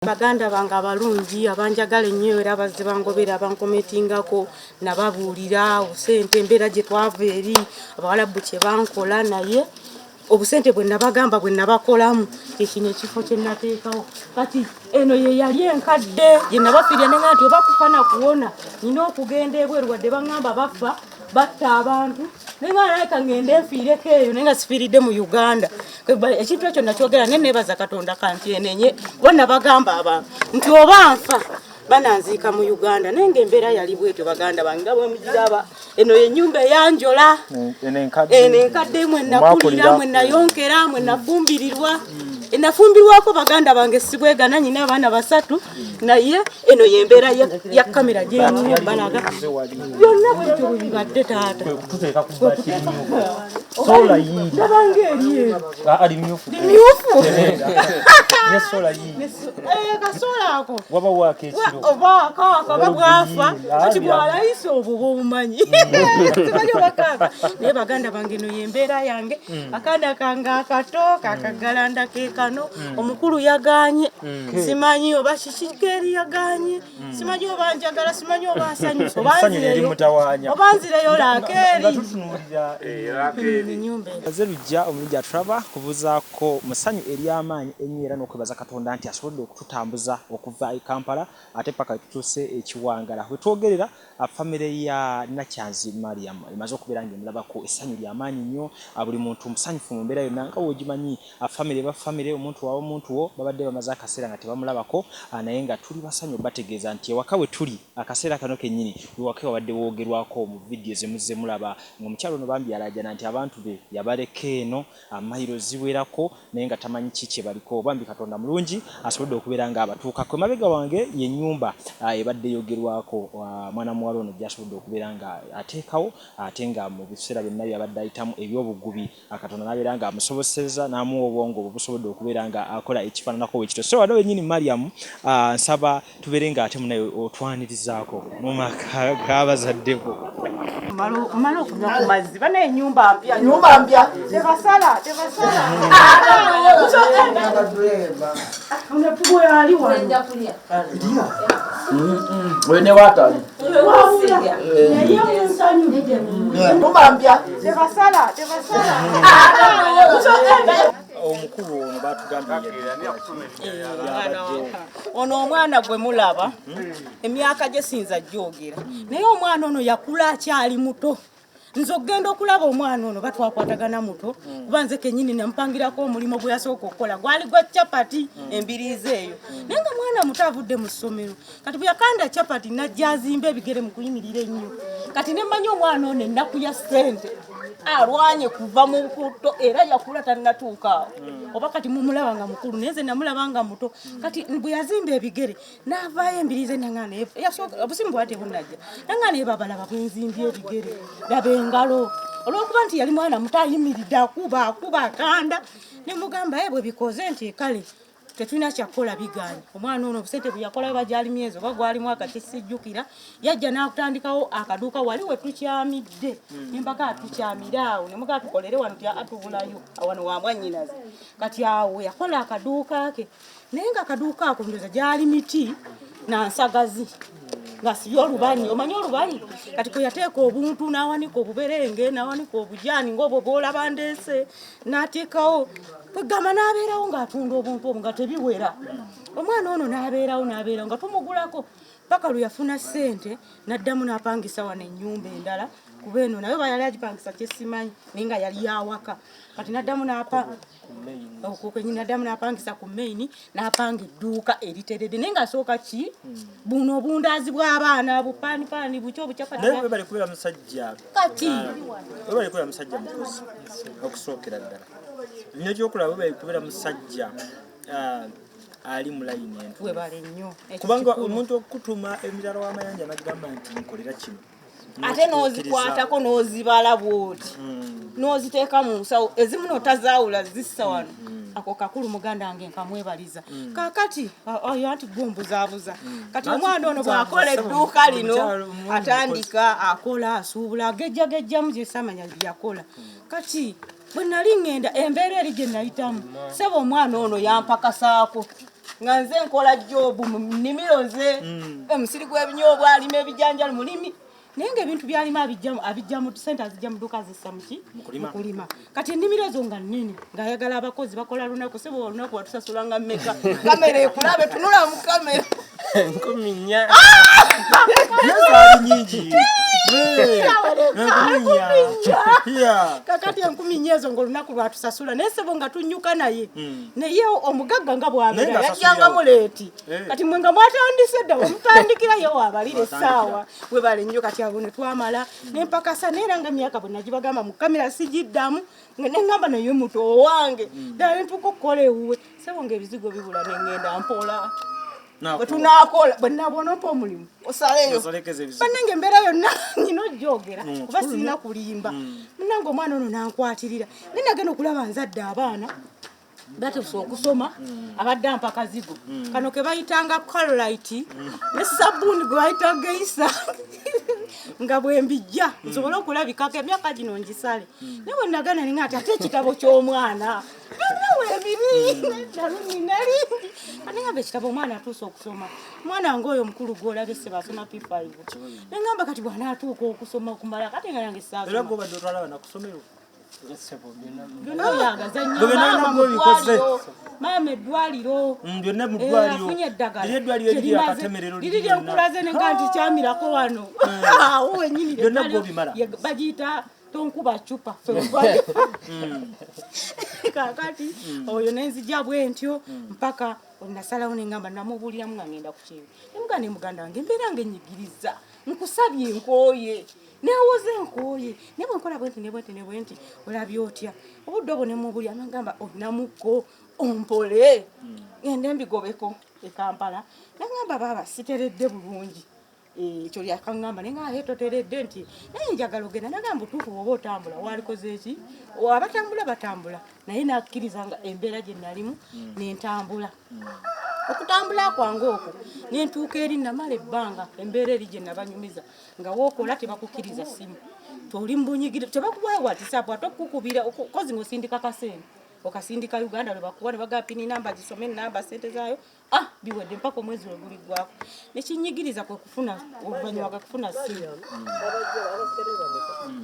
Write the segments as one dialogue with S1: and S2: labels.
S1: Baganda bange abalungi abanjagala ennyo era abazze bangobera, abankometingako, nababuulira obusente, embeera gye twava eri Abawalabu kye bankola, naye obusente bwe nabagamba bwe nabakolamu kyekino ekifo kye nateekawo. Kati eno ye yali enkadde gye nabafiirya, nenga nti oba kufa na kuwona nina okugenda ebweru, wadde baŋŋamba bafa batta abantu, naye nga naleka ngende nfiireko eyo, naye nga sifiiridde mu Uganda. Ekintu ekyo nakyogera, naye nebaza Katonda kanti enenye, kuba nabagamba abantu nti oba nfa bananziika mu Uganda, naye nga embeera yali bwetyo. Baganda bange, nga bwemugiraba, eno yenyumba eyanjola, eno enkadde mwe nakulira, mwe nayonkera, mwe nafumbirirwa, enafumbirwako. Baganda bange, sibwegana, nyina abaana 3, naye eno yembeera ya kamera gyenyini mbalaga byonna bwetyo bwe bibadde. Taata, ndabanga eri ero limyufu, kasola ako oba kaaka oba bwafa, kati bwalayisa obwo bwobumanyi, simanyi oba kaaka. Naye baganda bange, eno yembeera yange. Akaana kange akato kakagalanda kekano, omukulu yaganye, simanyi oba kikikeeri yaganye, simanyi oba njagala, simanyi oba nsanyusa, oba nzireyo Laakeeri. Enyumba
S2: Aze lujja omulungi atulaba kubuzaako musanyu ery'amaanyi ennyo era n'okwebaza Katonda nti asobodde okututambuza okuva e Kampala ate paka wetutuuse ekiwangala wetwogerera. Famire ya Nakyanzi Mariam emaze okubeera ng'emulabako essanyu ly'amaanyi nnyo. Buli muntu musanyufu mu mbeera yonna nga wogimanyi. Famire ba famire, omuntu wawe omuntu wo, babadde bamaze akaseera nga tebamulabako, naye nga tuli basanyu bategeeza nti ewaka we tuli akaseera kano kennyini wewaka wabadde woogerwako mu vidiyo ze muzze mulaba ng'omukyalo ono bambi alaajana nti abantu be yabaleka eno mayiro ziwerako, naye nga tamanyi ki kye baliko. Bambi Katonda mulungi, asobodde okubeera ng'abatuukako. Emabega wange y'ennyumba ebadde eyogerwako, mwana muwala ono gy'asobodde okubeera nga ateekawo, ate nga mu biseera byonna byabadde ayitamu ebyobugubi, Katonda n'abeera nga amusoboseza n'amuwa obwongo obwo busobodde okubeera nga akola ekifaananako bwe kityo. So wano wennyini Mariam, nsaba tubeere nga ate munaye otwanirizaako mu maka g'abazadde bo.
S1: Mala okunywa ku mazzi bana, enyumba mpya.
S3: Nyumba mpya.
S1: Tebasala, tebasala. Onatugoya ali wano.
S3: Oyo ne waatali.
S1: Wabula naye munsanyudde.
S3: Nyumba mpya.
S1: Tebasala, tebasala.
S2: Omukulu ono batugambye yabaddewo.
S1: Ono omwana gwe mulaba, emyaka gye sinza gyogera, naye omwana ono yakula akyali muto. Nze okugenda okulaba omwana ono batwakwatagana muto, kuba nze kenyini namupangirako omulimu gwe yasooka okukola, gwali gwa capati embiriizi eyo, naye nga mwana muto avudde mu ssomero. Kati bwe yakanda capati najja azimba ebigere mu kuyimirira ennyo. Kati nemmanyi omwana ono ennaku ya ssente alwanye kuva mu buto, era yakula tannatuuka awo oba kati mumulaba nga mukulu, naye nze namulaba nga muto. Kati bwe yazimba ebigere n'avaayo embiriizi, naŋŋaana obusimu bwate bunajja, naŋŋaana ye babalaba bwenzimbye ebigere, laba engalo. Olwokuba nti yali mwana muto, ayimiridde, akuba akuba akanda, ne mugamba ye bwe bikoze nti kale tetulina kyakukola, bigaanye. Omwana ono obusente bwe yakolayo bagyali myezi oba gwali mwaka kisijjukira, yajja n'atandikawo akaduuka wali we tukyamidde. Nembaga tukyamire awo, nemugaa tukolere wano tya atubulayo wano wa mwannyinaze. Kati awo yakola akaduuka ke, naye nga akaduuka ako ndoza gyali miti nansagazi nga sibye olubanyi, omanyi olubanyi. Kati kwe yateeka obuntu n'awanika obuberenge n'awanika obujaani ng'obwo bwolaba ndeese n'ateekawo, kwegamba n'abeerawo ng'atunda obuntu obwo nga tebiwera. Omwana ono n'abeerawo n'abeerawo nga tumugulako paka lwe yafuna ssente n'addamu n'apangisa wano ennyumba endala, kuba eno naye oba yali agipangisa kyesimanyi, naye nga yali yawaka. Kati n'addamu n'apa okwo kenyini, n'addamu n'apangisa ku main, n'apanga edduuka eriteredde, naye ng'asooka ki buno obundaazi bw'abaana, bupaanipaani buki, obucapati.
S2: Naye webale kubeera musajja.
S1: Kati
S2: Webale kubeera musajja mukozi okusookera ddala. Nekyokulaba, webale kubeera musajja ali mu layini entuufu.
S1: Webale nnyo. Ekyo
S2: Kubanga
S1: kikulu.
S2: omuntu okutuma emitala w'amayanja nagamba nti nkolera kino,
S1: Ate n'ozikwatako n'ozibala bw'oti n'oziteeka mu nsawo, ezimu n'otazaawula, zissa wano. Ako kakulu muganda wange nkamwebaliza. Kaakati oyo anti gwombuzaabuza. Kati omwana ono bw'akola edduuka lino, atandika akola, asuubula, agejjagejjamu gyesamanya byakola. Kati bwe nali ŋŋenda, embeera eri gye nayitamu, sebo, omwana ono yampakasaako. Nga nze nkola jobu mu nnimiro ze, omusiri gw'ebinyoobwa, alima ebijanjalo, mulimi, naye ng'ebintu byalima abijja mu sente azijja mu dduuka azissa muki?
S2: Kulima.
S1: Mukulima. Kati ennimiro ezo nga nnene, ng'ayagala abakozi bakola lunaku. Sebo, olunaku watusasula nga mmeka? Kamera ekulabe, tunula mu kamera.
S4: 4000.
S2: Zaali nyingi. 4000. Yeah.
S1: Kakati 4000 ezo ngaolunaku lwatusasula, naye sebo nga tunyuka naye, naye omugagga nga
S2: Naye
S1: bwabeera
S2: nga
S1: yajjangamu
S2: asasulirawo.
S1: late.
S2: Eh.
S1: Kati mwe nga mwatandise dda, wemutandikira ye waabalira
S2: Watandikira.
S1: essaawa. Webale nnyo. Kati abo ne twamala nempakasa, naye era nga myaka bwe nagibagamba mu kamera sigiddamu, nga neŋŋamba naye muto owange ddala nentuuka okukola ewuwe, sebo nga ebizigo bibula, neŋŋenda mpola. Bwe tunaakola, bwe nabona ompa omulimu osaleyo.
S2: Osalekeza ebizigo.
S1: Bannange, embeera yonna nyina ojjogera kuba sirina kulimba. Munnange, omwana ono nankwatirira, naye nagenda okulaba nzadde abaana batuuse okusoma, abadde ampa kazigo kano ke bayitanga Carolite ne sabbuuni gwe bayita Geisa, nga bwe mbijja nsobole okulabikako emyaka gino ngisale. Naye bwe nagana ninga ati ate ekitabo ky'omwana byonna weebiri nalingi anengamba ekitabo, omwana atuuse okusoma. Omwana wange oyo omukulu gwolabye se basoma P5. Nengamba kati bw'anaatuuka okusoma okumala kati nga yange
S2: Era
S1: saasoma.
S2: gwobadde otwala abaana ku ssomero?
S1: Byonna oyagazanya.
S2: Gwe byonna
S1: maama
S2: nabwo
S1: mu
S2: obikoze.
S1: ddwaliro, maama eddwaliro.
S2: Byonna mu
S1: Eh,
S2: ddwaliro.
S1: afunye eddagala.
S2: Liri eddwaliro eriri
S1: Kyerimaze-
S2: akatemerero
S1: liri
S2: liri lyonna.
S1: lyenkulaze nenga nti kyamirako wano awo wenyini.
S2: Byonna gw'obimala.
S1: Bagiyita tonkuba cupa ffe ddwaliro. Kakati oyo nenzija bwe ntyo mpaka nasalawo nengamba namubuuliramu nga ngenda ku kyeyo, nemugaa ne muganda wange, embeera nga enyigiriza, nkusabye, nkooye, newoze nkooye, naye bwe nkola bwenti ne bwenti ne bwenti, olabye otya obudde obwo? Nemubuulira nagamba onamukko ompole ngende mbigobeko e Kampala. Nagamba baaba siteredde bulungi. Eh, ekyo lyakaŋŋamba naye nga aye toteredde nti naye njagala ogenda. Nagamba butuufu bw'oba otambula walikoze eki, abatambula batambula, naye nakkiriza nga embeera gye nalimu nentambula. Okutambula kwange okwo nentuuka eri, namala ebbanga embeera eri gye nabanyumiza nga wookola tebakukkiriza simu, toli mubunyigire, tebakuwa WhatsApp ate okukukubira kozi ng'osindika kasente, okasindika Uganda lwe bakuwa ne bagamba PIN namba gisome namba sente zaayo, ah, biwedde mpaka omwezi lwe guliggwako. Nekinyigiriza kwe kufuna oluvannyuma kwe kufuna simu.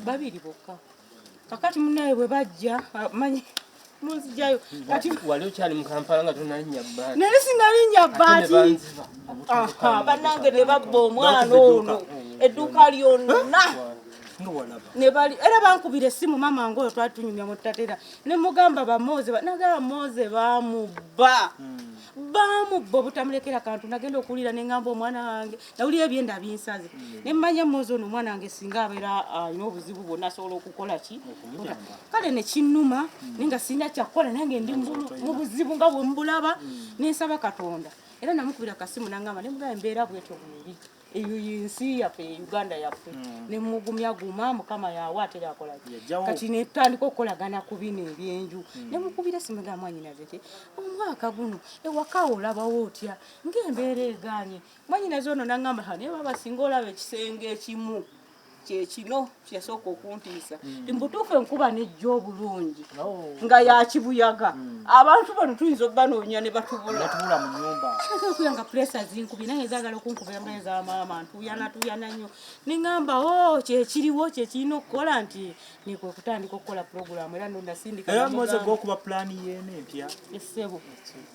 S1: Babiri bokka. Kakati munaye bwe bajja, ah, manyi munzijayo kati.
S4: Wali okyali mu Kampala nga tonalinnya bbaati?
S1: Nali sinalinnya
S4: Ate ne
S1: bbaati.
S4: banziba.
S1: Aha, bannange ne babba omwana ono edduuka lyonna.
S2: Nga walaba.
S1: Ne bali era bankubira essimu, maama wange oyo twali tunyumya mu ttatera, ne mugamba bamoze nagamba Moze bamubba, bamubba obutamulekera kantu. Nagenda okuwulira neŋŋamba omwana wange, nawulira ebyenda binsaze, ne mmanya Moze ono omwana wange singa abeera alina obuzibu bwonna asobola okukola ki. Kale nekinnuma, naye nga sirina kyakukola, nange ndi mu buzibu nga bwe mbulaba, nensaba Katonda. Era namukubira kasimu nangamba, nemugamba embeera bwetyo bweri, eyo yensi yaffe e Uganda yaffe, nemugumya guma Mukama yawe atera akola ki.
S2: Yajjawo.
S1: Kati netutandika okukolagana ku bino ebyenju, nemukubira esimu ga mwanyinaze nti omwaka guno ewaka olabawo otya ng'embeera eganye? Mwanyinaze ono nangamba, "Ha, naye baba singa olaba ekisenge ekimu kyekino kyeyasooka okuntiisa ti mubutuufu enkuba nejja obulungi nga yakibuyaga, abantu bano tuyinza okubanoonya ne batubula."
S2: Batubula mu nyumba.
S1: Okuya nga pressure zinkubye, nange zaagala okunkubira nga eza maama ntuyana tuyana nnyo, neŋŋamba o kyekiriwo kyekirina okukola nti nikwe kutandika okukola puroguramu era no nasindika.
S2: Era Moze
S1: namugamba,
S2: gwokuba pulaani yeeno empya.
S1: Essebo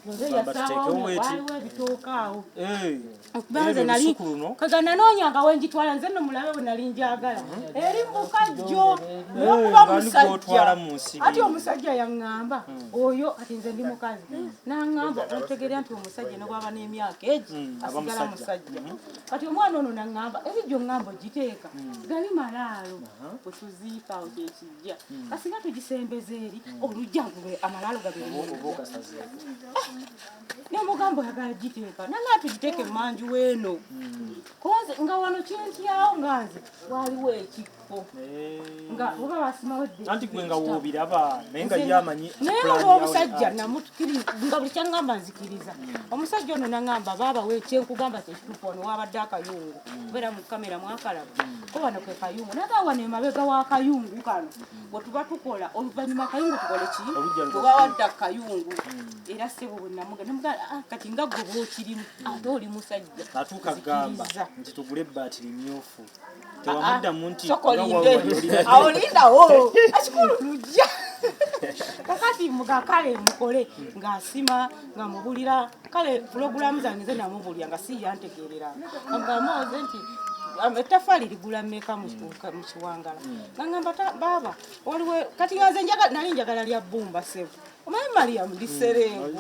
S1: nze
S2: Gamba
S1: yasaawo
S2: tuteekewo eti.
S1: waliwo ebitooka awo.
S2: Eh,
S1: Okuba nze
S2: era
S1: nali
S2: olusuku luno.
S1: kaga nanoonyanga wenjitwala, nze nno mulabe bwe nali njagala eri mukajjo
S2: Eh,
S1: nakuba
S2: nga ni gw'otwala mu
S1: musajja
S2: nsiri.
S1: Ati omusajja yaŋŋamba oyo ati nze ndi mukazi, naŋŋamba otegeera nti omusajja ne bwaba n'emyaka egi
S2: aba
S1: asigala
S2: musajja.
S1: musajja. Kati omwana ono naŋŋamba ebijjo ŋŋamba ogiteeka gali malaalo bwe tuziika awo kyekijja kasinga tugisembeza eri olujja lwe amalaalo gabeere mu
S2: Oba
S1: luggya.
S2: okasazeeko.
S1: Nemugamba oyagala giteeka nanga tugiteeke emanju weeno konze nga wano kyentyawo nga nze waliwo. Waliwo ekikko nga oba basimawo.
S2: Anti gwe nga woobiraba, naye nga ye amanyi.
S1: Naye olw'obusajja namutukiriza, nga buli kyaŋŋamba nzikiriza. Omusajja ono naŋŋamba, baaba we, kyenkugamba kyekituufu, wano wabadde akayungu, kubeera mu kamera mwakalaba ko wano ke kayungu, naye ga wano emabega w'akayungu kano bwe tuba tukola oluvannyuma akayungu tukole ki?
S2: Oluggya.
S1: Bwe bawadde akayungu era ssebo bwe namuga nemuga, "Ah, kati nga gwe bw'okirimu ate oli musajja,
S2: Atuuka gamba
S1: nzikiriza."
S2: nti tugule ebbaati limyufu, tewamuddamu nti
S1: Soko
S2: nga
S1: linde.
S2: wa-
S1: Awo lindawo, ekikulu lujja. Kakati muga kale mukole ng'asima nga mubulira kale pulogulaamu zange, nze namubulya nga si yantegeerera, nga nti ettaffaali ligula mmeka mu Kiwangala? Nga ngamba, baaba waliwo kati nga nze nali njagala lya bbumba, ssebo, omanyi Mariam ndi celeb."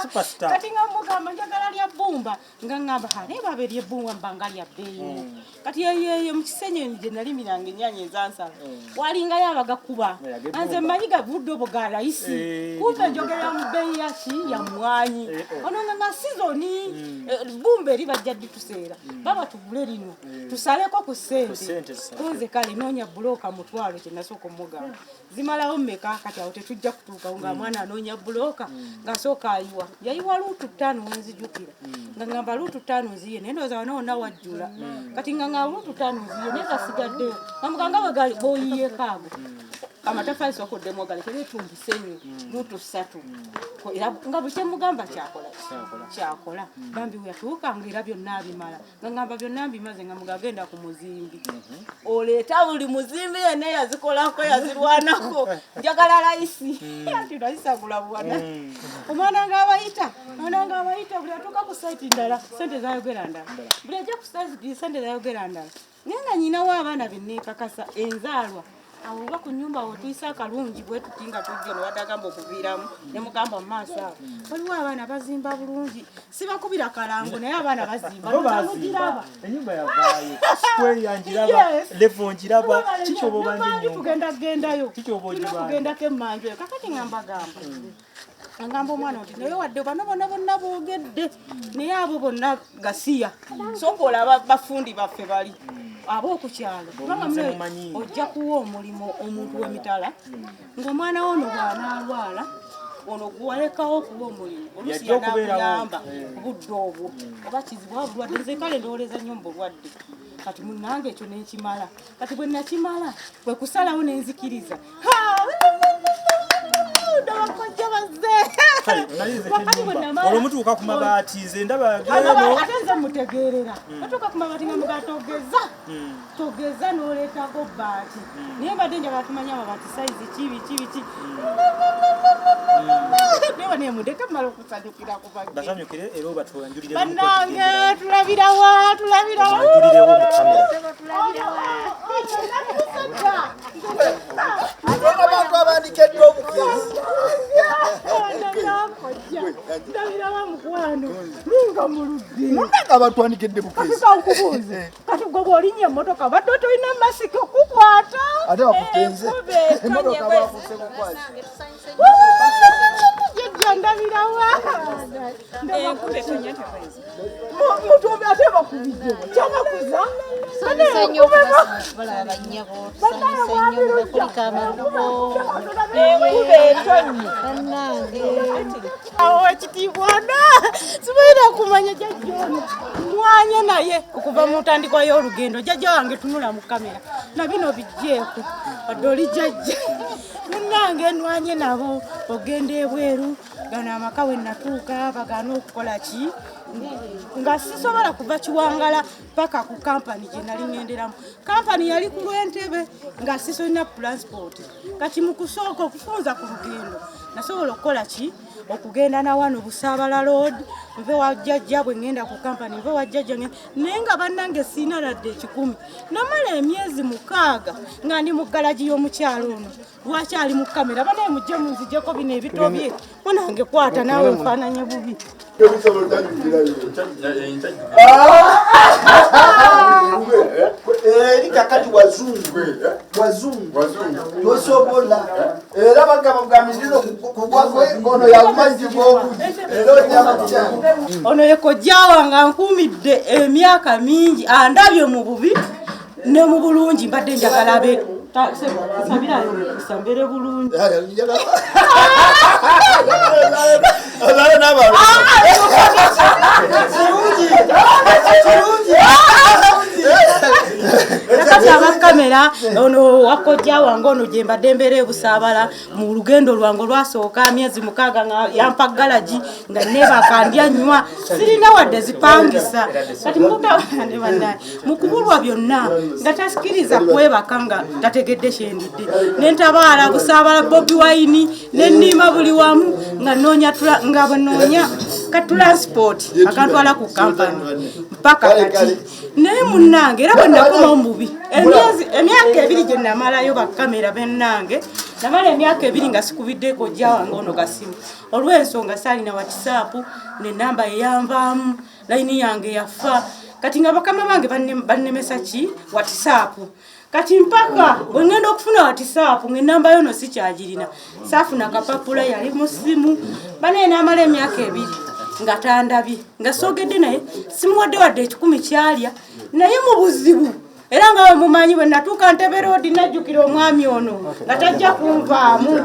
S2: Superstar.
S1: Kati nga mugamba njagala lya bbumba, nga ngamba, "Ha, naye baba ery'ebbumba mba nga lya bbeeyi." Kati yeyeyo mu Kisenyi gye nalimiranga ennyaanya ezansala, walingayo abagakuba.
S2: Eh, ag'ebbumba.
S1: Nze mmanyi gavudde obwo ga layisi. Kumbe njogera mu bbeeyi yaki? Ya mmwanyi.
S2: Eh, oh.
S1: Ono nga sizoni bbumba eri bajja dituseera, baba tugule lino tusaleko ku
S2: sente
S1: ssente.
S2: zisale.
S1: Kunze kale noonya bulooka 5,000, kye nasooka omugamba zimalawo mmeka? Kati awo tetujja kutuukawo nga mwana anoonya bulooka, ng'asooka ayiwa, yayiwa luutu 5 wenzijukira, nga ngamba luutu 5 nziye, naye ndowooza wano wonna wajjula. Kati nga ngamba luutu 5 nziye, naye gasigaddeyo, nga muganga bwe bw'oyiyeeko ago amatafaali sooka oddemu ogalekere etumbisenyu luutu 3. Era nga buli kyemugamba kyakola.
S2: Kyakola.
S1: Kyakola bambi, weyatuuka nga era byonna abimala, nga ngamba byonna mbimaze, nga mugagenda ku muzimbi oleeta buli muzimbi yenna yazikolako yazirwanako, njagala layisi, anti layisi agula bwana. Omwana ng'abayita, omwana ng'abayita, buli atuuka ku site ndala sente zayogera ndala, buli ajja ku site sente zayogera ndala, naye nga nyinawo abaana benneekakasa enzaalwa awo oba ku nyumba awo tuyise akalungi bwe tuti nga tujja newadde agamba okuviiramu ne mugamba mu maaso awo waliwo abaana bazimba bulungi, sibakubira kalango, naye abaana bazimba.
S2: Bo bazimba.
S1: Mugiraba.
S2: Enyumba yavaayo, square ngiraba.
S1: Yes.
S2: Level ngiraba, kikyoba obanja
S1: Nemanju
S2: ennyumba.
S1: tugenda kugendayo.
S2: Kiki oba
S1: Tulina
S2: ogibanja?
S1: okugendako emmanju eyo. Kakati nga mbagamba, agamba omwana nti naye wadde bano bonna bonna boogedde, naye abo bonna gasiya, sooka olaba bafundi baffe bali ab'okukyalo, kubanga
S2: Nze
S1: mune
S2: mumanyi.
S1: Ojja kuwa omulimu omuntu w'emitala ng'omwana wo ono bw'anaalwala, ono gwalekawo okuwa omulimu oluusi
S2: Yajja okubeerawo.
S1: yanaakuyamba ku budde obwo oba kizibu oba bulwadde. Nze kale ndowoleza nnyo mu bulwadde. Kati munnange ekyo nenkimala, kati bwe nakimala bwe kusalawo nenzikiriza ndabakojja bazze.
S2: Kale, nalize
S1: Wakati bwe
S2: enyumba.
S1: namala
S2: Olwo mutuuka ku mabaati, nze ndaba
S1: Amabaati,
S2: geno.
S1: ate nze mutegeerera otuuka ku mabaati nga mugaa togeza, togeza n'oleetako baati, naye mbadde njagala tumanye amabaati sayizi ki, biki biki, naye banaye mundeke mmala okusanyukira ku bagge.
S2: Basanyukire era obatwanjulire.
S1: Bannange, tulabirawa? Tulabirawa?
S2: Obanjulirewo mu kamera.
S3: Abantu abandikedde obukezi.
S1: Ndabirawa mukwano lunga muludde?
S3: Munnange, abatwandikedde bukezi.
S1: Kati kankubuuze, kati gwe bw'olinnya emmotoka badde tolina masiki okukwata?
S3: Ate bakutenze.
S1: Enkuba etonye.
S3: Emmotoka bakuse bukwasi.
S1: Jjajja, ndabirawa?
S5: Enkuba etonye tekwezi.
S1: Mutumbi ate bakubidde kyabakuza.
S6: Tusanyuse nnyo okubalaba bannyabo, tusanyuse nnyo, mubakulika amakubo.
S5: Enkuba etonye.
S6: Bannange.
S1: Awo ekitiibwa na simanyi kumanya jjajja ono mwanya naye okuva mu ntandikwa y'olugendo. Jjajja wange, tunula mu kamera na bino bijjeeko wadde oli jjajja munnange, nwanye nabo ogenda ebweru. Gano amaka we natuuka bagaana okukola ki, nga sisobola kuva Kiwangala paka ku kampani gye nali ŋŋenderamu. Kampani yali ku lw'Entebe, nga sisolina transport. Kati mu kusooka okufunza ku lugendo nasobola okukola ki? Okugenda nawano Busaabala Road, nve wa jjajja bwe ŋŋenda ku kampani, nve wa jjajja naye nga bannange siina ladde 100. Namala emyezi 6 nga ndi mu galagi y'omukyalo ono. Lwaki ali mu kamera? Banaye mujje munzijeko bino ebitobye. Munange, kwata naawe nfaananye bubi.
S3: Tobisobola otajjukirayo. Eri kakati wazungu wazungu tosobola, era bagamba bugambizino ono yakumazzi g'obugi era ojja kutya.
S1: Ono ye kojja wange, ankuumidde emyaka mingi, andabye mu bubi. Ne mu bulungi mbadde njagala abe nsabirayo omukisa mbeere bulungi. Kati abakamera ono wakojja wange ono gye mbadde mbeera ebusaabala mu lugendo lwange olwasooka myezi 6 nga yampa galagi nga neebaka ndya nnywa sirina wadde zipangisa. Kati mu kubulwa byonna nga tasikiriza kwebaka nga tategedde kyendidde nentabaala Busaabala Bobi Wine nennima buli wamu nga nnoonya nga bwe ka transport akantwala ku kampani mpaka kati. Naye munnange era bwe nakomawo mu bubi emyaka 2 gye namalayo bakamera bennange namala emyaka 2 nga sikubiddeko kojja wange ono kasimu olw'ensonga saalina WhatsApp nenamba eyanvaamu layini yange yafa. Kati nga bakama bange bannemesa ki WhatsApp. Kati mpaka bwe ngenda okufuna WhatsApp ng'ennamba yono sikyagirina saafuna kapapula yali mu ssimu banaye n'amala emyaka 2 nga tandabye nga soogedde naye simuwadde wadde 10 kyalya naye mu buzibu. Era nga bwe mumanyi bwe natuuka Ntebe Road najjukira omwami ono nga tajja kunvaamu.